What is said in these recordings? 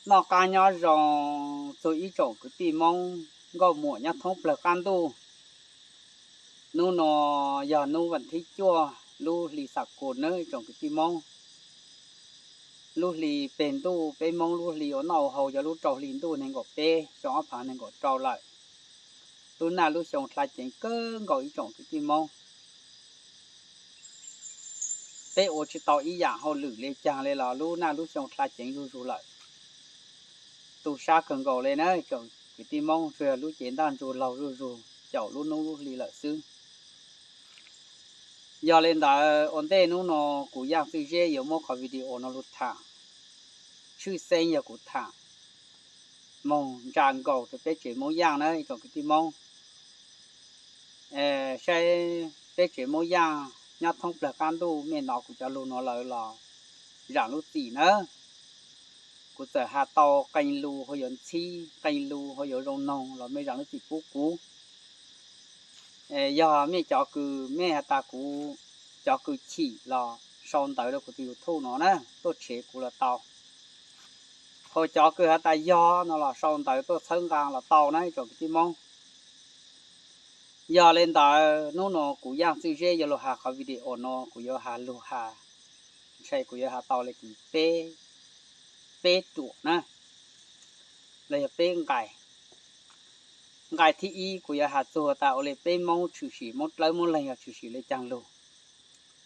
Noj qab nyob zoo txug ib tsoom kwv tij Moob nkauj muam nyob thoob plawg qaab ntuj. Nub nua yog nub vas thib cuaj lub hli xa kus nawb ib tsoom kwv tij Moob. Lub hli peg ntuj peb Moob lub hli ua noj ua haus yog lub rau hli ntuj neeg nkaum peb xyoo ob phav neeg nkaum rau lawm. Lub naj lub xyoo dlha ceev kawg nkaus ib tsoom kwv tij Moob. Peb ua tsis tau ib yaam hauj lwm le caag le los lub naj lub xyoo dlha ceev zuj zug lawm. Tu sab kawg nkaus le na tsoom kwv tij Moob, tsuas yog lub cev ntaj ntsug laug zuj zug caum lub nub lub hli lawm xwb. Yog le ntawd ua ntej nub nua kuv Yaaj Txwj Zeb yuav muab qhov video no lug thaam. Tshwj xeeb yog kuv thaam moog ntsa nkaus rua peb tsev Moob Yaaj na ib tsoom kwv tij Moob. Saib peb tsev Moob Yaaj nyob thoob plawg qaab ntuj mej nov kuv cov lug nua lawm los zaam lub txim na. Kuv txawm has tau qee lus hab yuav ntxhib, qee lus hab yuav zoo noog los mej zaam lub txim pub kuv. Yog mej cov kws mej has tas kuv cov kws chim los sau ntawv rua kuv tus YouTube no na tuaj tshev kuv los tau. Hos cov kws has tas yog no los sau ntawv tuaj txhawb nqaa los tau na ib tsoom kwv tij Moob. Yog le ntawd nub nua kuv Yaaj Txwj Zeb yuav lug has qhov video no kuv yuav has lug has, ntshai kuv yuav has tau le kws peb, peb ruam na, los yog peb nqai. Nqai thib ib kuv yuav has txug tas ua le peb Moob tshwm sim Moob dlawb Moob leeg yog tshwm sim le caag lug.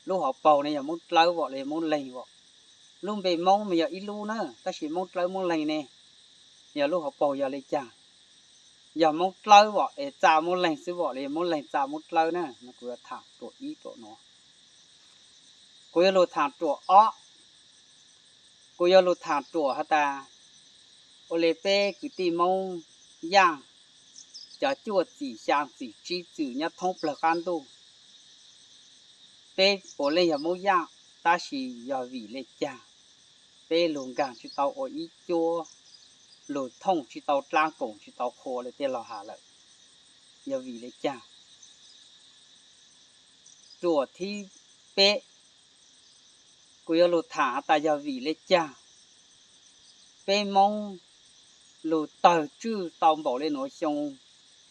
Lub hauv paug ne yog Moob dlawb vom los yog Moob leeg vom. Lub npe Moob mas yog ib lub na tab sis Moob dlawb Moob leeg ne yog lub hauv paug yog le caag. Yog Moob dlawb vom es txaa Moob leeg xwb vom los yog Moob leeg txaa Moob dlawb na, kuv yuav thaam ruam ib ruam nua. Kuv yuav lug thaam ruam ob, kuv yuav lug thaam ruam has tas ua le peb kwv tij Moob Yaaj cov cuaj txim xyaa txim tsib txim nyob thoob plawg qaab ntuj, peb puav leej yog Moob Yaaj tab sis yog vim le caag peb lug nkaag tsis tau ua ib cuab, lug thooj tsis tau dlaab koom tsis tau qhua le tej laug has lawm, yog vim le caag? Ruam thib peb, kuv yuav lug thaam has tas yog vim le caag peb Moob lug tawg tswj tau npaum le nuav xyoo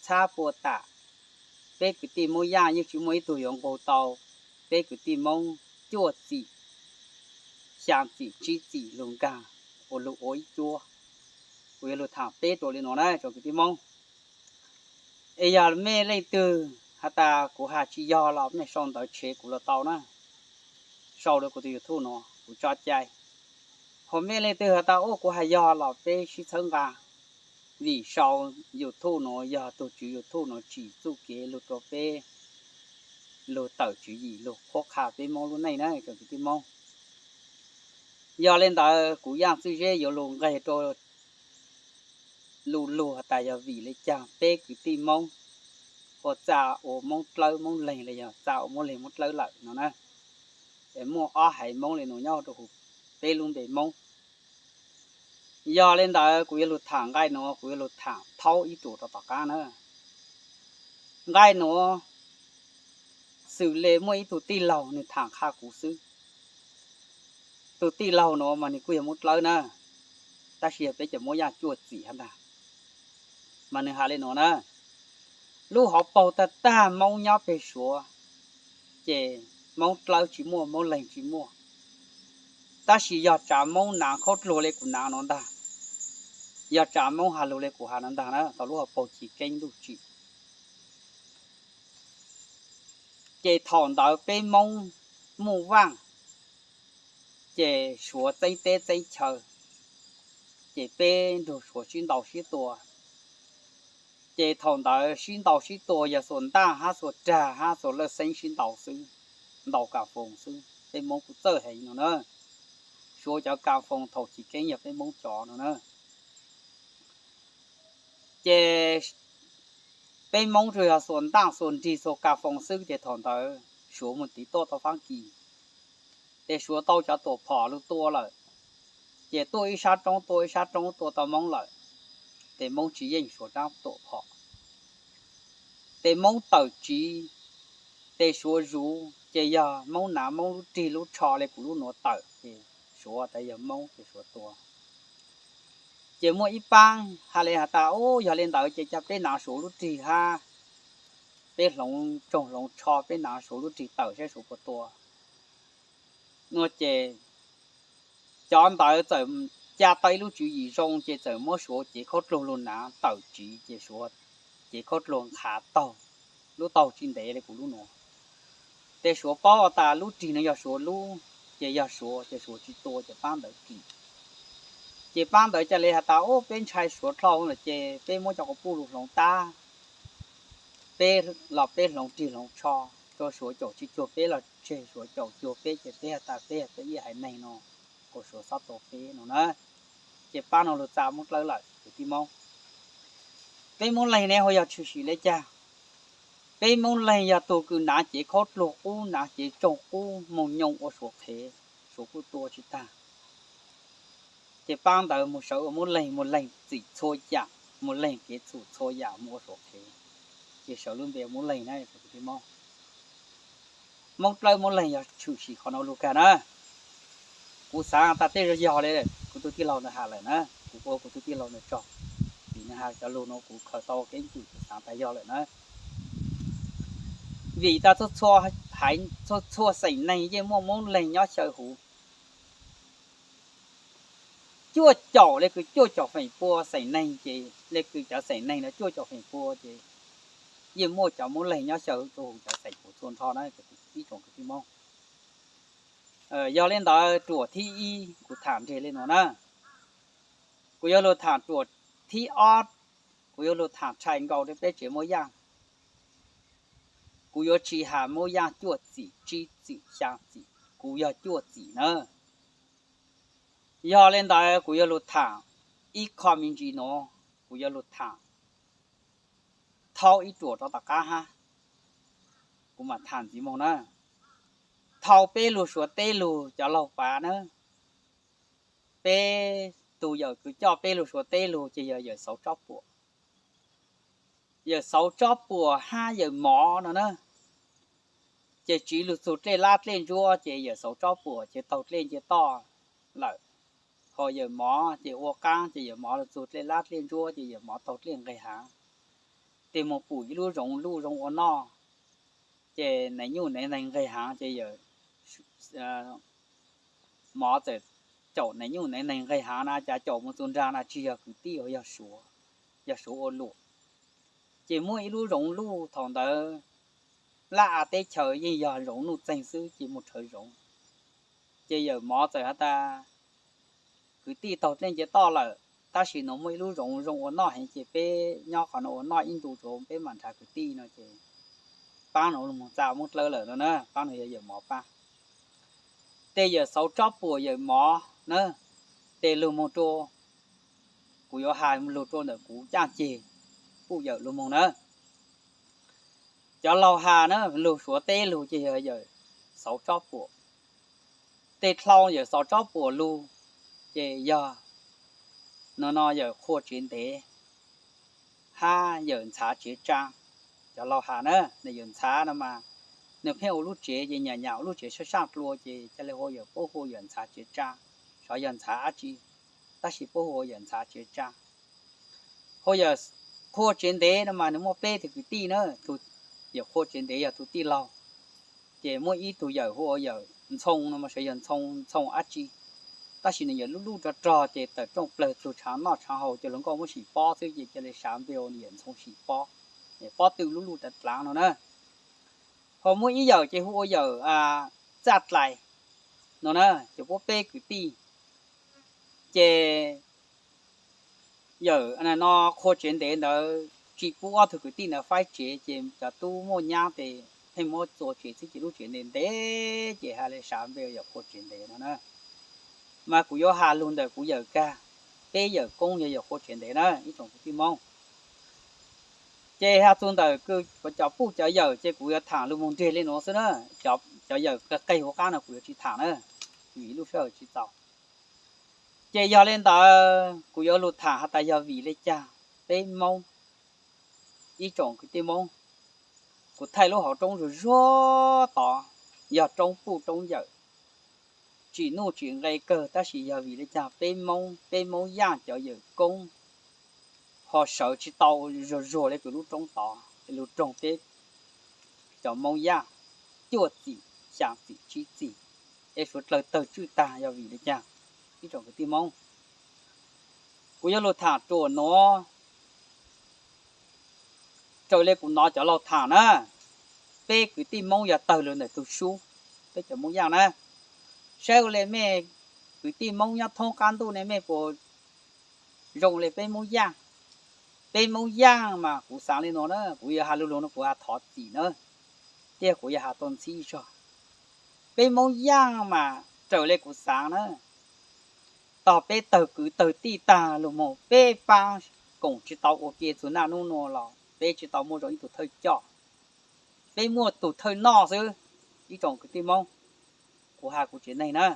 txhab pua tam, peb kwv tij Moob Yaaj yeej tsis muaj ib tug yuav nqug tau peb kwv tij Moob cuaj txim xyaa txim tsib txim lug nkaag ua lug ua ib cuab. Kuv yuav lug thaam peb ruam le nuav na tsoom kwv tij Moob. Es yog mej leej twg has tas kuv has tsis yog los mej sau ntawv tshev kuv los tau na, sau rua kuv tus YouTube no kuv tso cai. Hos mej leej twg has tas ua kuv has yog los peb sib txhawb nqaa, vim sau YouTube no yog tug tswv YouTube no tsim txuj kev lug rua peb lug tawm tswv yim lug qhuab qha peb Moob lub neej na tsoom kwv tij Moob. Yog le ntawd kuv Yaaj Txwj Zeb yuav lug nqeg rua lug lug has tas yog vim le caag peb kwv tij Moob ua txaa ua Moob dlawb Moob leeg los yog txaa ua Moob leeg Moob dlawb lawm no na. Es muaj ob haiv Moob le nuav nyob rua huv peb lub npe Moob. Yog le ntawd kuv yuav lug thaam nqai nuav kuv yuav lug thaam thaub ib ruam rua tom qaab na. Nqai nuav xws le muaj ib tug tij laug nwg thaam qha kuv xwb. Tug tij laug nuav mas nwg kuj yog Moob dlawb na, tab sis yog peb cov Moob Yaaj cuaj txim hab ntag. Mas nwg has le nuav na, lub hauv paug tag tag Moob nyob peg Suav, ces Moob dlawb tsis muaj Moob leeg tsis muaj, tab sis yog tsav Moob naav khaub dluag le kuv naav nuav ntag, yog tsav Moob has lug le kuv has nuav ntag na thaum lub hauv paug chiv keeb ntuj tsim. Ces thaum ntawd peb Moob muaj vaaj, ces Suav txeeb teb txeeb chaw, ces peb nrug Suav sib ntaus sib tua. Ces thaum ntawd sib ntaus sib tua yog xuas ntaj hab xuas rag hab xuas lawj xeeb sib ntaus xwb, ntaus kas foos xwb, peb Moob kuj txawj heev no na. Suav cov kas foos thaum chiv keeb yog peb Moob cov no na. Ces peb Moob tsuas yog xuas ntaj xuas nrig xuas kas foos xwb ces thaum ntawd Suav mus tiv tuaj tau Faab Kis, ces Suav tau cov tuam phom lug tua lawm, ces tuaj ib sab roob tua ib sab roob tua tau Moob lawm, ces Moob tsis yeej Suav rab tuam phom. Ces Moob tawm tsiv, ces Suav zuv ces yog Moob naav Moob lub rig lub tsho le kuv lub nuav tawm ces Suav tas yog Moob ces Suav tua. Ces muaj ib paab has le has tas, Ub, yog le ntawd ces ca peb naav Suav lub rig hab, peb hloov tsoog hloov tsho, peb naav Suav lub rig tawm saib Suav puas tua no. Ces cov ntawd txawm ca tau ib lub tswv yim zoo, ces txawm muab Suav cev khaub dluag lug naav tawm tsiv, ces Suav cev khaub dluag nqhav taug, lub taug tsi ntev le kuv lub nuav. Ces Suav paub tas lub rig no yog Suav lub, ces yog Suav, ces Suav tsi tua, ces paab ntawd kim. Ces paab ntawd ca le has tas, Ub, peb ntshai Suav dlhau lawm ces peb muab cov quas puj lug hloov tab, peb los peb hloov rig hloov tsho, rua Suav caum tsi cuag peb los tseg, Suav caum cuag peb ces peb has tas peb yog peb ib haiv neeg no, kuas Suav xob tua peb no na. Ces paab no lug txav Moob Dlawb lawm kwv tij Moob. Peb Moob Leeg ne hu yog tshwm sim le caag? Peb Moob Leeg yog tug kws naav cev khaub dluag qub, naav cev tsoog qub moog nyoog ua Suav qhev, Suav kuj tua tsi taag. Ces paab ntawd moog sawv ua Moob Leeg, moog leeg txim txhua yaam, moog leeg kev txhum txhua yaam moog ua Suav qhev, ces sawv lub npe Moob Leeg na. Moob Dlawb Moob Leeg yog tshwm sim qhov no lug kag na. Kuv xaav tas tej zag yog le kuv tug tij laug ntawd has lawm na, kuv ua kuv tug tij laug ntawd tsaug, vim nwg has cov lug nuav kuv khaws tau keeb kwm, kuv xaav tas yog lawm na. Vim tas txhua txhua xeem neeg yeej muaj Moob Leeg nyob xyaw huv. Cuaj caum le kws cuaj caum feem pua xeem neeg ces, le kws cov xeem neeg no cuaj caum feem pua ces yeej muaj cov Moob Leeg nyob xyaw huv rua huv cov xeem huv txhua nrho na ib tsoom kwv tij Moob. Yog le ntawd ruam thib ib kuv tham nreg le nuav na. Kuv yuav lug tham ruam thib ob, kuv yuav lug tham rhais nkaus rua peb tsev Moob Yaaj. Kuv yuav tsi has Moob Yaaj cuaj txim, tsib txim, xyaa txim, kuv yog cuaj txim na. Yog le ntawd kuv yuav lug tham ib qho me ntsis nuav, kuv yuav lug tham thaub ib ruam rov tom qab hab, kuv mam tham ntxiv moog na. Thaus peb lug Suav teb lug cov laug pav na, peb tug yawm kws coj peb lug Suav teb lug ces yog yawm Xauv Tsob Puam. Yawm Xauv Tsob Puam hab yawm Mov no na, ces tsiv lug txug dlej lab dlej ntsuab ces yawm Xauv Tsob Puam ces taug dlej nce toj lawm. Ho yawm Mov ces ua qaab ces yawm Mov lug txug dlej lab dlej ntsuab ces yawm Mov taug dlej nqeg haav, tes moog pum ib lub zoov luj zoo ua noj. Ces Naiv Nyuj Naiv Neeg nqeg haav ces yawm Mov txawm caum Naiv Nyuj Naiv Neeg nqeg haav na, cas caum moog txug nraag na tsi yog kwv tij, yog Suav, yog Suav ua luam. Ces muaj ib lub zoov luj thaus ntawd, laj av teb chaws yeej yog zoov nuj txeeg xwb ces moog rhawv zoov. Ces yawm Mov txawm has tas, kwv tij taug dlej nce toj lawm, tab sis nuav muaj ib lub zoov zoo ua noj heev ces peb nyob qhov nuav ua noj ib ntu tsuav peb mam nrhav kwv tij no ces paab nuav lug moog txav Moob Dlawb lawm no na, paab nuav yog yawm Mov paab. Tes yawm Xauv Tsob Puam yawm Mov na, tes lug moog rua, kuv yuav has lug rua ntawm kuv caaj ceg, kuj yawm lug moog na. Cov laug has na lug Suav teb lug ces yog yawm Xauv Tsob Puam. Tes dlhau yawm Xauv Tsob Puam lug ces yog no no yawm Qhua Tsev Ntev hab yawm Ntxhav Tsev Tsaa. Cov laug has na, yawm Ntxhav no mas nwg pheej ua lub tsev ces nyam nyam ua lub tsev sab saaj dlua ces ca le hu yawm, puab hu yawm Ntxhav Tsev Tsaa, xyov yog Ntxhav dlaab tsi, tab sis puab hu yawm Ntxhav Tsev Tsaa. Hu yawm Qhua Tsev Ntev no mas nwg muaj peb tug kwv tij na, yawm Qhua Tsev Ntev yog tug tij laug, ces muaj ib tug yawm hu ua yawm Ntxhoo no mas xyov yog Ntxhoo, Ntxhoo dlaab tsi, tab sis nwg yawm luj luj rog rog ces tawm rooj plawg txug tshaav noj tshaav haus ces luag nkauj muab sim pob xwb ces ca le sav npe ua nwg yawm Ntxhoo sim pob, pob tw luj luj dlaav dlaav no na. Ho muaj ib yawm ces hu ua yawm Txaj Dlais no na, ces puab peb kwv tij. Ces yawm no Qhua Tsev Ntev ntawd tsi pub ob tug kwv tij ntawd faib tsev ces cov tub muaj nyab tes pheej muab txua tsev xwb ces lub tsev ntev ntev ces has le sav npe yawm Qhua Tsev Ntev no na. Mas kuv yuav has lug ntawm kuv yawm kag, peb yawm koob yog yawm Qhua Tsev Ntev na ib tsoom kwv tij Moob. Ces has txug ntawm cov puj cov yawm ces kuv yuav tham lug moog nreg le nuav xwb na, cov yawm qe qeg huv qaab no kuv yuav tsi tham na, vim lub sij hawm tsi txaus. Ces yog le ntawd kuv yuav lug tham has tas yog vim le caag peb Moob, ib tsoom kwv tij Moob, kuv thaij lub hauv roob zuag zuag tod, yog roob puj roob yawm, tsim nuj tsim nqe kawg, tab sis yog vim li cas peb Hmoob, peb Hmoob Yaj cov yawm koob ho sawv tsis tau zuag zuag li kws lub roob tod, lug raug peb cov Hmoob Yaj cuaj txim, xyaa txim, tsib txim, es suav dlawg tawg tswj tag yog vim li cas? Ib tsoom kwv tij Hmoob, kuv yuav lug tham ruam nuav raws li kuv nov cov laug tham na. Peb kwv tij Hmoob yog tawg lug ntawm tug sub, peb cov Hmoob Yaj na, saib ua le mej kwv tij Hmoob nyob thoob qab ntuj ne mej puas zoo li peb Hmoob Yaj? Peb Hmoob Yaj mas kuv xaav li nuav na, kuv yuav has lug lug no kuv has thov txim na, thiab kuv yuav has tau ntxhib zog. Peb Hmoob Yaj mas raws li kuv xaav na, tog peb tawg kwv tawg tij tag lug moog peb paab koom tsis tau ua ke txug naj nub nuav los peb tsis tau muaj zoo ib tug thawj coj, peb muaj tug thawj noj xwb. Ib tsoom kwv tij Hmoob, kuv has kuv tsev neeg na,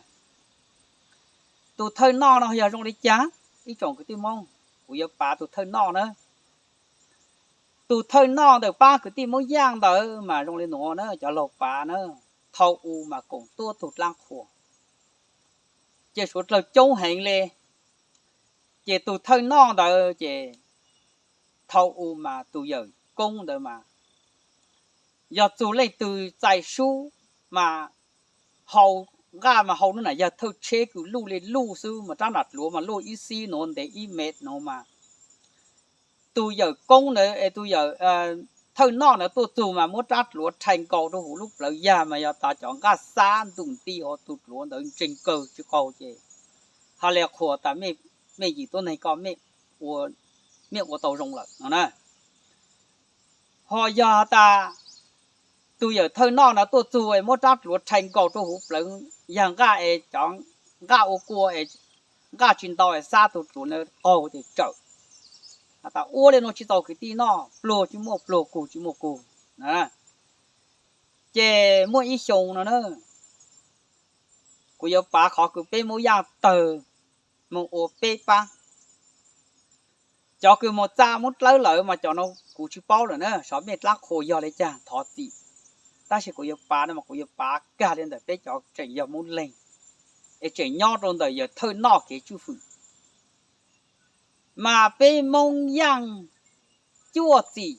tug thawj noj no yog zoo li cas? Ib tsoom kwv tij Hmoob, kuv yuav pav tug thawj noj na. Tug thawj noj ntawm paab kwv tij Hmoob Yaj ntawd mas zoo li nuav na, cov laug pav na, thaum u mas koom tuab tug dlaab qhua, ces suav dlawg coob heev li. Ces tug thawj noj ntawd ces thaum u mas tug yawm koob ntawd mas yog txug leej twg txais sub mas hau nqaj mas hau nub nam yawg thawj tsheb kws luj li luj xwb mas rab nram dluav mas luj ib xib nuav ntev ib mev nuav mas tug yawm koob ntawd es tug yawm thawj noj ntawd tuaj txug mas muab rab dluav rhais nkaus rua huv lub plawv yag mas yog tas cov nqaj xab ntuj nti hauv tug dluav ntawd ntseeg kawg tsis qaug ces ha le qhuas tas mej yim tuab neeg ko mej ua tau zoo lawm no na. Ho yog tas tug yawm thawj noj no tuaj txug es muab rab dluav rhais nkaus rua huv plawv yag nqaj es cov nqaj ua kua es nqaj tsis ntau es xab tug dluav ntawd qaug ces tsawm. Has tas ua li nuav tsis txaus kwv tij noj, pluag tsis muaj pluag, kug tsis muaj kug. Ces muaj ib xyoo no na, kuv yuav pav qhov kws peb Hmoob Yaj tawg moog ua peb paab. Cov kws moog txaj muab dlawb lawm mas cov no kuv tsis paub lawm na, xyov mej dlaab qhua yog li cas thov txim. Tab sis kuv yuav pav no mas kuv yuav pav kag li ntawm peb cov tseem yog Hmoob Leeg es tseem nyob rau ntawm yawm thawj noj kev tswj fwm. Mas peb Hmoob Yaj cuaj txim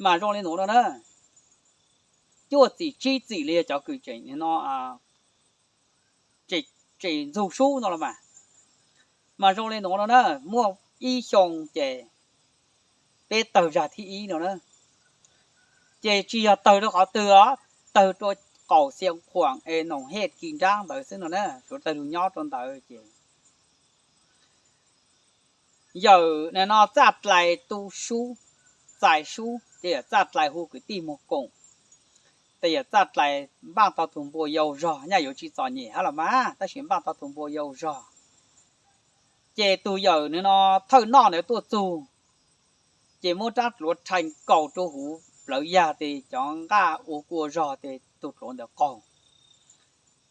mas zoo li nuav no na, cuaj txim tsib txim li yog cov kws tseem no tseem ntxug sub no los mas. Mas zoo li nuav no na, muaj ib xyoo ces peb tawg zag thib ib no na, ces tsis yog tawg rau qhov twg os, tawg rua qaum Xia Khuam es Noom Hej kis nraab ntawd xwb no na, suav dlawg lug nyob rau ntawd ces yawm no txaj dlais tu sub, txais sub, ces yawm txaj dlais hu kwv tij moog koom, ces yawm txaj dlais npaaj tau tug npua yau zog, nyaj yuav tsis txom nyem hab los mas tab sis npaaj tau tug npua yau zog. Ces tug yawm no thawj noj ntawd tuaj txug, ces muab rab dluav rhais nkaus rua huv plawv yag tes cov nqaj ua kua zog tes tug dluav ntawd qaug.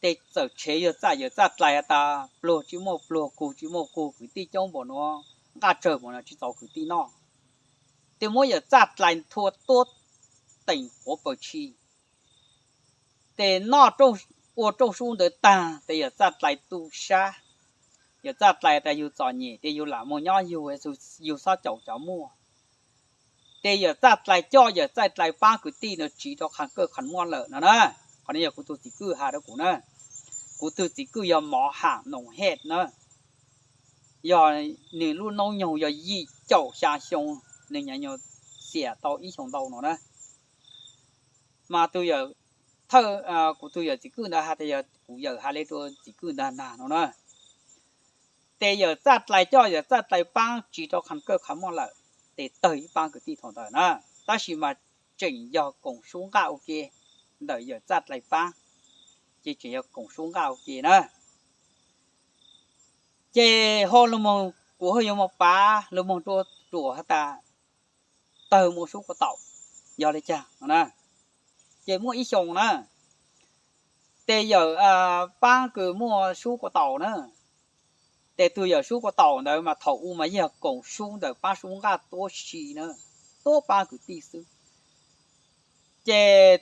Ces txawm tshev yawm txaj, yawm txaj dlais has tas pluag tsis muaj pluag, kug tsis muaj kug, kwv tij coob npaum nuav, nqaj tsawg npaum nuav tsis txaus kwv tij noj. Ces muab yawm txaj dlais nthua tuab teem quav pawg tshis. Ces noj ua rauj sub ntawd tag ces yawm txaj dlais tu sab. Yawm txaj dlais tas yug txom nyem ces yug lam moog nyob yug, yug xob caum cov muaj. Ces yawm txaj dlais coj yawm txaj dlais paab kwv tij no tsiv rau qhov kawj qhov muaj lawm no na. Qhov no yog kuv tug txiv kwj has rau kuv na. Kuv tug txiv kwj yog Mov Ham Noom Hej na. Yog nwg lub noob nyoog yog yim caum xyaa xyoo, nwg nyav nyuas xiam tau ib xyoo ntau no na. Mas tug yawm thawj, kuv tug yawm txiv kwj ntawd has tas yog kuv yawm has le rua txiv kwj ntawd nag no na. Ces yawm txaj dlais coj yawm txaj dlais paab tsiv rau qhov kawj qhov muaj lawm, ces tawg ib paab kwv tij thaum ntawd na. Tab sis mas tseem yog koom sub nqaj ua ke ntawm yawm txaj dlais paab, ces tseem yog koom sub nqaj ua ke na. Ces ho lug moog, kuv ho yuav moog pav lug moog rua ruam has tas tawg mus sub kuas taum yog li cas no na. Ces muaj ib xyoo na, ces yawm paab kws muaj sub kuas taum na, ces tug yawm sub kuas taum ntawd mas thaum u mas yog koom sub ntawm paab sub nqaj tuab si na, tuab paab kwv tij xwb. Ces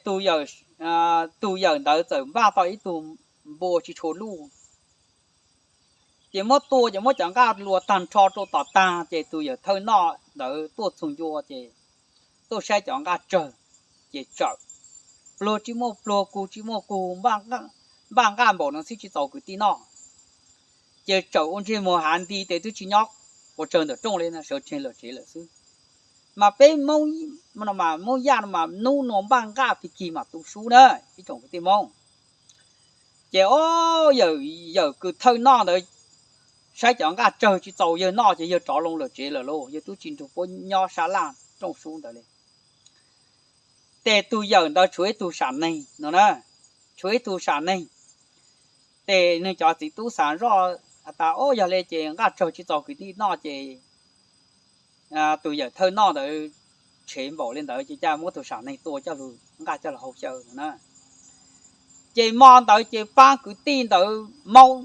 tug yawm ntawd txawm npaj tau ib tug npua tsis tshua luj. Ces muab tua ces muab cov nqaj lua tag nrho rau tom tag ces tus yawm thawj noj ntawd tuaj txug ncua ces tuaj saib cov nqaj tsawg, ces tsawm pluag tsis muaj pluag, kug tsis muaj kug, npaj nqaj npaum no xwb tsis txaus kwv tij noj. Ces tsawm ua ntsej muag hav nti tes twb tsis nyob quas tsawg ntawm rooj li, sawv tseg lawm tsev lawm xwb. Mas peb Hmoob, Hmoob Yaj no mas nub nua npaj nqaj pig kig mas tu sub na ib tsoom kwv tij Hmoob. Ces o, yawm kws thawj noj ntawd saib cov nqaj tsawg tsis txaus yawg noj ces yawg rov loo lawm tsev lawm lauj, yawg twb tsis nrug puab nyob sab laj rooj sub ntawd li. Ces tus yawm ntawd tshuav ib tug sam neeg no na, tshuav ib tug sam neeg. Ces nws cov txiv tub xav zoj has tas, o, yog li ces nqaj tsawg tsis txaus kwv tij noj ces tus yawm thawj noj ntawd tshev npaum li ntawd ces cia muab tus sam neeg tua coj lug nqaj coj lug hau xyaw no na. Ces mo ntawd ces pab kwv tij ntawd maub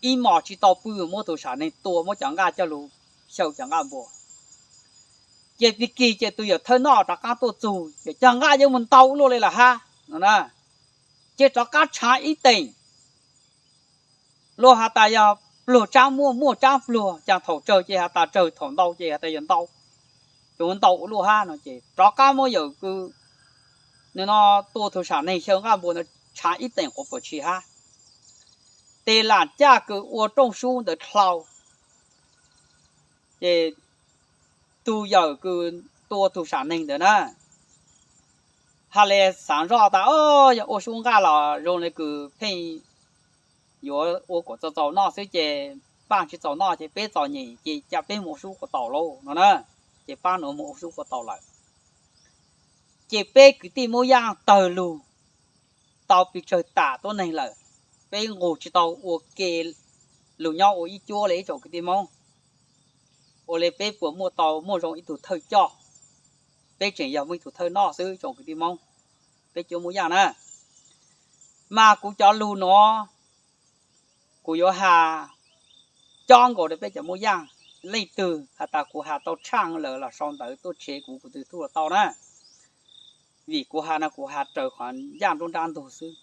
ib mos tsis tau pw, muab tus sam neeg tua muab cov nqaj coj lug xyaw cov nqaj npua. Ces pig kig ces tus yawm thawj noj rov qab tuaj txug ces cov nqaj yuav mus ntau ua luaj li lawm hab no na. Ces rov qab tshaav ib teem, luag has tas yog pluag tsaab muaj, muaj tsaab pluag, cas thaum tsawg ces has tas tsawg, thaum ntau ces has tas yog ntau, yuav ntau ua luaj hab no ces rov qab muab yawm kws nws no tua tus sam neeg xyaw nqaj npua ntawd tshaav ib teem quas puas tshis hab. Ces lam caj kws ua rooj sub ntawd dlhau. Ces tus yawm kws tua tus sam neeg ntawd na has le xaav zoj tas, o, yog ua sub nqaj los zoo le kws pheej yuav ua kuas txaus txaus noj xwb ces npaj tsis txaus noj ces peb txom nyem ces cia peb mus ua sub kuas taus lauj no na. Ces pab nuav mus ua sub kuas taus lawm. Ces peb kwv tij Moob Yaaj tawg lug tau pes tsawg tam tuab neeg lawm, peb nqug tsis tau ua ke lug nyob ua ib cuab le ib tsoom kwv tij Moob. Ua le peb puas muaj tau muaj zoo ib tug thawj coj, peb tseem yog muaj ib tug thawj noj xwb tsoom kwv tij Moob, peb cuab Moob Yaaj na. Mas kuv cov lug nuav kuv yuav has cob nkaus rau peb cov Moob Yaaj, leej twg has tas kuv has tau tshaaj lawm los sau ntawv tuaj tshev kuv, kuv tug tuaj los tau na. Vim kuv has no kuv has raws qhov ncaj nruab nrab ntug xwb.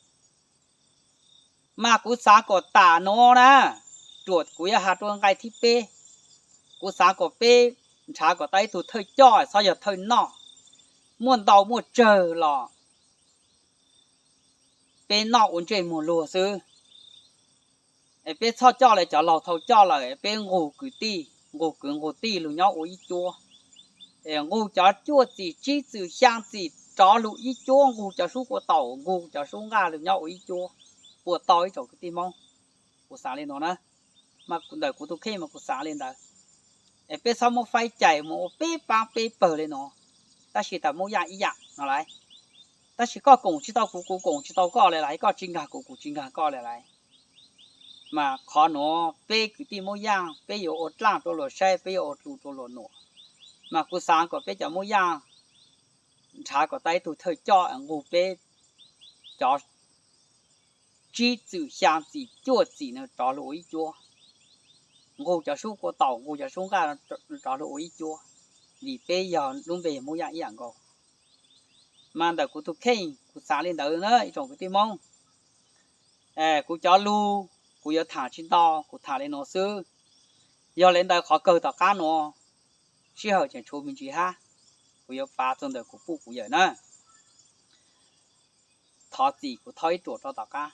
Mas kuv xaav kom tam nuav na, ruam kuv yuav has rua nqai thib peb, kuv xaav kom peb nrhav kom tau ib tug thawj coj txhob yog thawj noj, muaj ntau muaj tsawg los peb noj ua ntsej muag luag xwb. Es peb txhob coj le cov laug thaus coj lawm, peb nqug kwv tij, nqug kwv nqug tij lug nyob ua ib cuab. Es nqug cov cuaj txim tsib txwm xyaa txim rov lug ib cuab, nqug cov sub kuas taum, nqug cov sub nqaj lug nyob ua ib cuab, puas tau ib tsoom kwv tij Moob? Kuv xaav le nuav na, mas ntawm kuv tug kheej mas kuv xaav le ntawd. Es peb txhob muab faib cais mus ua peb paab peb pawg le nuav, tab sis tas Moob Yaaj ib yaam no lawm. Tab sis koj koom tsis tau kuv, kuv koom tsis tau koj le lawm, koj tsis nkag kuv, kuv tsis nkag koj le lawm. Mas qhov nuav peb kwv tij Moob Yaaj peb yuav ua dlaaj rua luag saib, peb yuav ua dlu rua luag nuam. Mas kuv xaav kom peb cov Moob Yaaj nrhav kom tau ib tug thawj coj nqug peb cov tsib txwm xyaa txim cuaj txim no rov lug ua ib cuab, nqug cov sub kuas taum, nqug cov sub nqaj rov lug ua ib cuab, vim peb yog lub npe yog Moob Yaaj ib yaam nkaus. Mas ntawm kuv tug kheej kuv xaav le ntawd na ib tsoom kwv tij Moob. Kuv cov lug kuv yuav tham tsis ntau, kuv tham le nuav xwb. Yog le ntawd qhov kawg tom qab nuav sij hawm tseem tshuav me ntsis hab, kuv yuav pav txug ntawm kuv puj kuv yawm na. Thov txim kuv thaub ib ruam rau tom qab,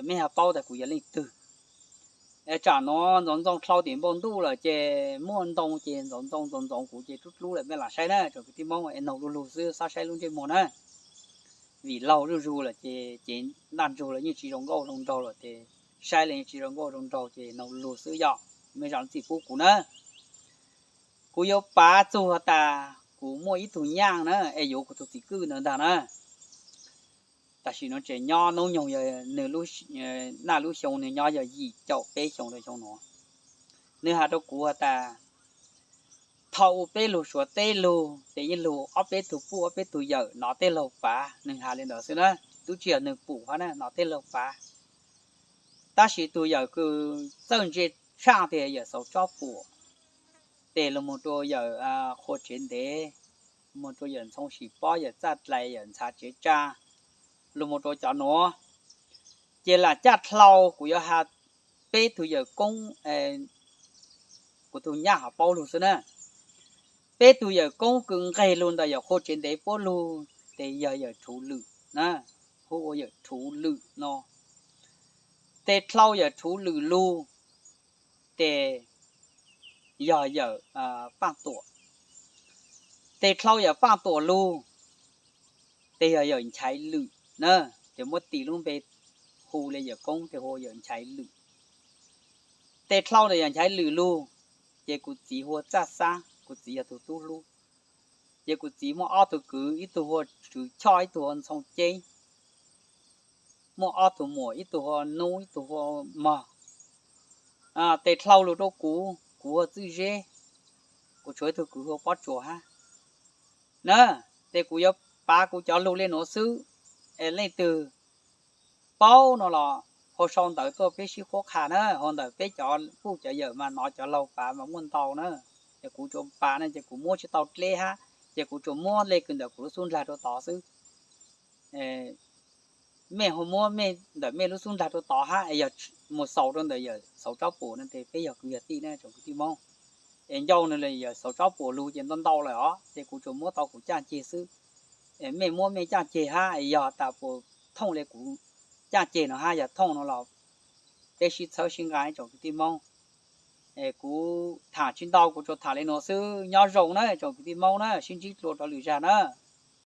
mej ho paub tas kuv yog leej twg. Es tsam nuav ntxoov ntxoo dlhau tim npoo ntuj lawm ces muaj ntoo ces ntxoov ntxoo ntxoov ntxoov kuv ces dlub dlub lawm, mej lam saib na tsoom kwv tij Moob, es noog lug lug xwb, txhob saib lub ntsej muag na. Vim laug zuj zug lawm ces cev ntaj ntsug los yeej tsis zoo nkauj zoo nraug lawm ces saib los yeej tsis zoo nkauj zoo nraug ces noog lug lug xwb yom, mej zam txim pub kuv na. Kuv yuav pav txug has tas kuv muaj ib tug nyaaj na, es yuav kuv tug txiv kwj ntawd ntag na. Tam sim nuav tseem nyob noob nyoog, yog nws naj lub xyoo nws nyob yog yim caum peb xyoo rau xyoo nuav. Nws has rau kuv has tas thaum u peb lug Suav teb lug ces yeej lug ob peb tug puj ob peb tug yawm nov tej laug pav, nws has le ntawd xwb na, twb tsis yog nws pum hab na, nov tej laug pav. Tab sis tus yawm kws txawj ntse tshaaj tias yawm Xauv Tsob Puam, tes lug moog rua yawm Qhua Tsev Ntev, moog rua yawm Ntxhoo Sim Pob, yawm Txaj Dlais, yawm Ntxhav Tsev Tsaa, lug moog rua cov nuav. Ces lam caj dlhau kuv yuav has peb tug yawm koob, kuv tug nyab hov paub lug xwb na. Peb tug yawm koob kws nqeg lug ntawm yawm qhua tsev ntev puab lug, tes yog yawm Rhuv Lwm na, hu ua yawm Rhuv Lwm no. Tes dlhau yawm Rhuv Lwm lug, tes yog yawm Paaj Tuam. Tes dlhau yawm Paaj Tuam lug, tes yog yawm Nchaiv Lwm na, tes muab tis lub npe hu le yawm koob tes hu ua yawm Nchaiv Lwm. Tes dlhau ntawm yawm Nchaiv Lwm lug, ces kuv txiv hu ua Txaj Xab, kuv txiv yog tug tub hlub. Ces kuv txiv muaj ob tug kwv, ib tug hu ua Tswv Choj, ib tug hu ua Ntxhoo Ceeb. Muaj ob tug muam, ib tug hu ua Nub, ib tug hu ua Mog. Tes dlhau lug rau kuv, kuv hu ua Txwj Zeb, kuv tshuav ib tug kwv hu ua Pob Tsuas hab na. Tes kuv yuav pav kuv cov lug le nuav xwb, es leej twg paub no los ho sau ntawv tuaj peb sib qhuab qha na, ho ntawm peb cov puj cov yawm mas nov cov laug pav mas muaj ntau na. Ces kuv tsuas pav no ces kuv muab tsis tau dleb hab, ces kuv tsuas muab le kws ntawm kuv lub xub ntiag rau tod xwb. Mej ho muab mej ntawm mej lub xub ntiag rau tod hab, es yog mus xaus rau ntawm yawm Xauv Tsob Pum no tes peb yog kwv yog tij na tsoom kwv tij Moob. Es ncau nwg le yawm Xauv Tsob Pum lug ces ntau ntau lawm os, ces kuv tsuas muab tau kuv caj ceg xwb. Es mej muab mej caj ceg hab, es yog tas puas thooj le kuv caj ceg no hab, yog thooj no los peb sib txhawb sib nqa tsoom kwv tij Moob. Es kuv tham tsis ntau, kuv tsuas tham le nuav xwb, nyob zoo na tsoom kwv tij Moob na, sib ntsib dlua rau lwm zag na.